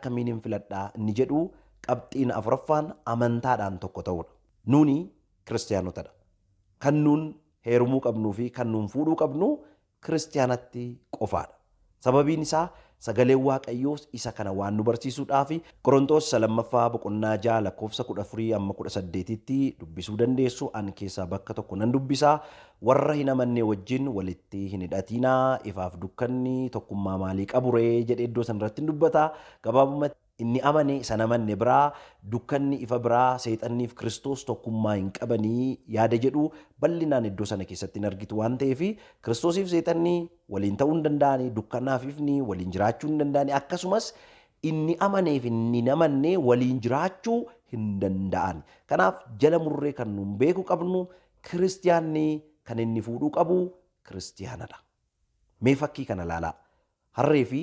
akkamiin hin filadhaa inni jedhu qabxiin afuraffaan amantaadhaan tokko ta'uudha. Nuuni kiristiyaanotadha. Kan nuun heerumuu qabnuu fi kan nuun fuudhuu qabnu kiristiyaanatti qofaadha. Sababiin isaa sagaleen Waaqayyoos isa kana waan nu barsiisuudhaaf Qorontoos 2ffaa boqonnaa 6 lakkoofsa 14 amma 18tti dubbisuu dandeessu. An keessaa bakka tokko nan dubbisaa. Warra hin amanne wajjin walitti hin hidhatinaa, ifaaf dukkanni tokkummaa maalii qabu ree jedhee iddoo sanarratti hin dubbata. Gabaabumatti inni amane isa hin amanne biraa, dukkanni ifa biraa, seexanniif Kiristoos tokkummaa hin qabanii yaada jedhu bal'inaan iddoo sana keessatti hin argitu waan ta'eef Kiristoosiif seexanni waliin ta'uu hin danda'anii, dukkanaaf ifni waliin jiraachuu hin danda'anii, akkasumas inni amaneef inni hin amanne waliin jiraachuu hin danda'an. Kanaaf jala murree kan nuun beeku qabnu kiristiyaanni kan inni fuudhuu qabu kiristiyaanadha. Mee fakkii kana ilaalaa. Harree fi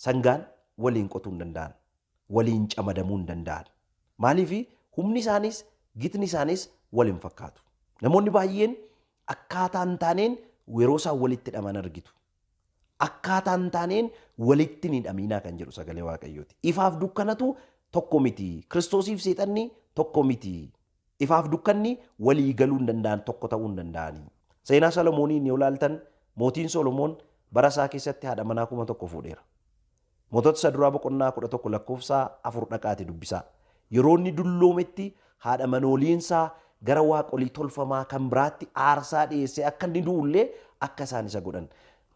sangaan waliin qotuu hin danda'an. Waliin camadamuu hin danda'an. Maaliif humni isaanis gitni isaanis wal hin fakkaatu. Namoonni baay'een akkaataa hin taaneen yeroo isaan walitti hidhaman argitu. Akkaataa hin taaneen walitti hin hidhaminaa kan jedhu sagalee Waaqayyooti. Ifaaf dukkanatu tokko miti. Kiristoosiif seexanni tokko miti. Ifaaf dukkanni walii galuu hin danda'an, tokko ta'uu hin danda'ani. Seenaa Solomooniin yoo ilaaltan mootiin Solomoon bara isaa keessatti haadha manaa 1000 fuudheera. Mootota isa duraa boqonnaa 11 lakkoofsa 4 dhaqaati dubbisaa. Yeroo inni dulloometti haadha manooliinsaa gara waaqolii tolfamaa kan biraatti aarsaa dhiyeessee akka inni du'ullee akka isaan isa godhan.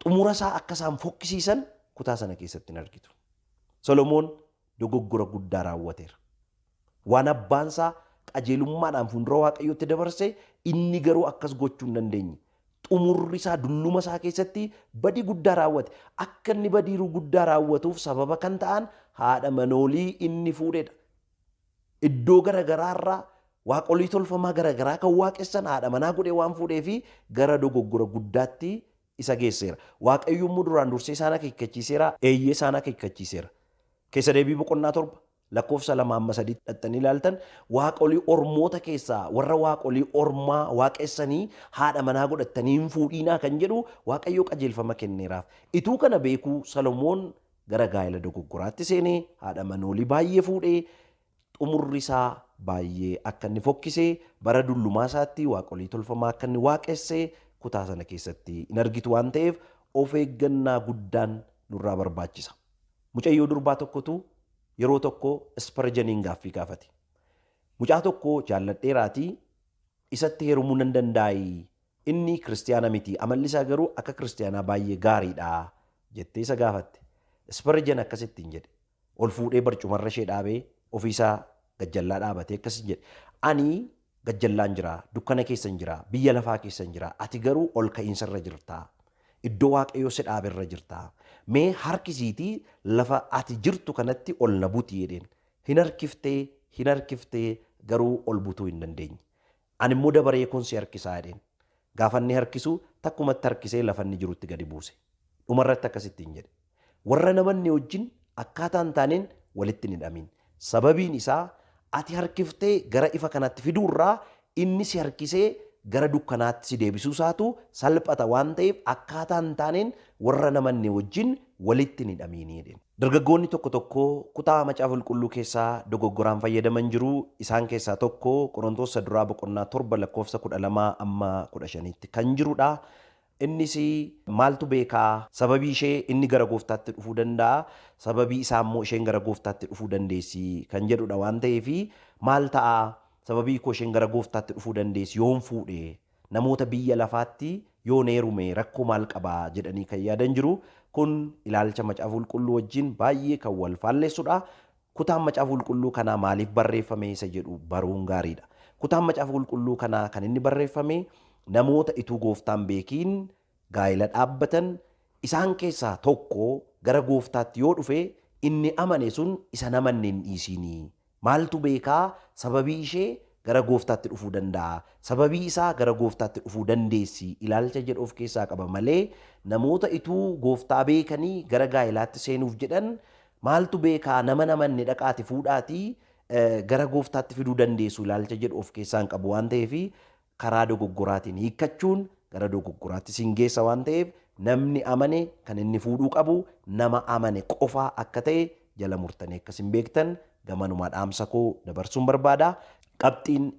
Xumura isaa akka isaan fokkisiisan kutaa sana keessatti hin argitu. Solomoon dogoggora guddaa raawwateera. Waan abbaan isaa qajeelummaadhaan fuuldura Waaqayyootti dabarse inni garuu akkas gochuu hin dandeenye. Xumurri isaa dulluma isaa keessatti badii guddaa raawwate. Akka inni badii guddaa raawwatuuf sababa kan ta'an haadha manoolii inni fuudhedha. Iddoo garagaraarraa waaqolii tolfamaa garagaraa kan waaqessan haadha manaa godhee waan fuudhee fi gara dogoggora guddaatti isa geesseera. Waaqayyo immoo duraan dursee isaan akeekkachiiseera, eeyyee isaan akeekkachiiseera. Keessa deebii boqonnaa 7 lakkoofsa 2 amma 3 dhaxxanii ilaaltan waaqolii ormoota keessaa warra waaqolii ormaa waaqessanii haadha manaa godhatanii hin fuudhiinaa kan jedhu Waaqayyo qajeelfama kenneeraaf. Ituu kana beekuu Solomoon gara gaa'ela dogoggoraatti seenee haadha manoolii baay'ee fuudhee xumurri isaa baay'ee akka inni fokkisee bara dullumaa isaatti waaqolii tolfamaa akka inni waaqessee kutaa sana keessatti hin argitu waan ta'eef of eeggannaa guddaan nurraa barbaachisa. Mucayyoo durbaa tokkotu yeroo tokko Isparjaniin gaaffii gaafate. Mucaa tokko jaalladheeraatii isatti heerumuu nan danda'aayi. Inni kiristiyaana miti. Amalli isaa garuu akka kiristiyaanaa baay'ee gaariidha jettee isa gaafatte. Isparjan akkasittiin jedhe. Ol fuudhee barcumarra ishee dhaabee ofiisaa gajjallaa dhaabatee akkasin jedhe. Ani gajjallaan jira, dukkana keessan jira, biyya lafaa keessan jira. Ati garuu ol ka'iinsarra jirta. Iddoo Waaqayyoo si dhaaberra jirta. Mee harkisiitii lafa ati jirtu kanatti ol na buti jedheen. Hin harkiftee, hin harkiftee garuu ol butuu hin dandeenye. Ani immoo dabaree kun si harkisaa jedheen. Gaafa inni harkisu takkumatti harkisee lafa inni jirutti gadi buuse. Dhumarratti akkasittiin jedhe. Warra namanne wajjin akkaataa hin taaneen walitti hin hidhamin. Sababiin isaa ati harkiftee gara ifa kanatti fiduurraa inni si harkisee gara dukkanaatti si deebisuu isaatu salphata waan ta'eef akkaataa hin taaneen warra namanne wajjin walitti hin hidhamiin jedheen. Dargaggoonni tokko tokko kutaa macaafa qulqulluu keessaa dogoggoraan fayyadaman jiru. Isaan keessaa tokko Qorontoos duraa boqonnaa 7 lakkoofsa 12 amma 15tti kan jirudha. Innis maaltu beekaa sababii ishee inni gara gooftaatti dhufuu danda'a, sababii isaa immoo isheen gara gooftaatti dhufuu dandeessi kan jedhudha waan ta'eef maal ta'a sababii koo isheen gara gooftaatti dhufuu dandeessi yoon fuudhe namoota biyya lafaatti yoon heerume rakkoo maal qabaa jedhanii kan yaadan jiru. Kun ilaalcha macaafa qulqulluu wajjin baay'ee kan wal faalleessudha. Kutaan macaafa qulqulluu kanaa maaliif barreeffame isa jedhu baruun gaariidha. Kutaan macaafa qulqulluu kanaa kan inni barreeffame namoota ituu gooftaan beekiin gaa'ela dhaabbatan isaan keessaa tokko gara gooftaatti yoo dhufe inni amane sun isa namanne hin dhiisinii. Maaltu beekaa sababii ishee gara gooftaatti dhufuu danda'a. Sababii isaa gara gooftaatti dhufuu dandeessi ilaalcha jedhu of keessaa qaba malee namoota ituu gooftaa beekanii gara gaa'elaatti seenuuf jedhan maaltu beekaa nama namanne dhaqaati fuudhaatii gara gooftaatti fiduu dandeessu ilaalcha jedhu of keessaa hin qabu waan ta'eef karaa dogoggoraatiin hiikkachuun gara dogoggoraatti siin geessa waan ta'eef namni amane kan inni fuudhuu qabu nama amane qofaa akka ta'e jala murtanii akkas hin beektan gamanumaa dhaamsa koo dabarsuun barbaada. Qabxiin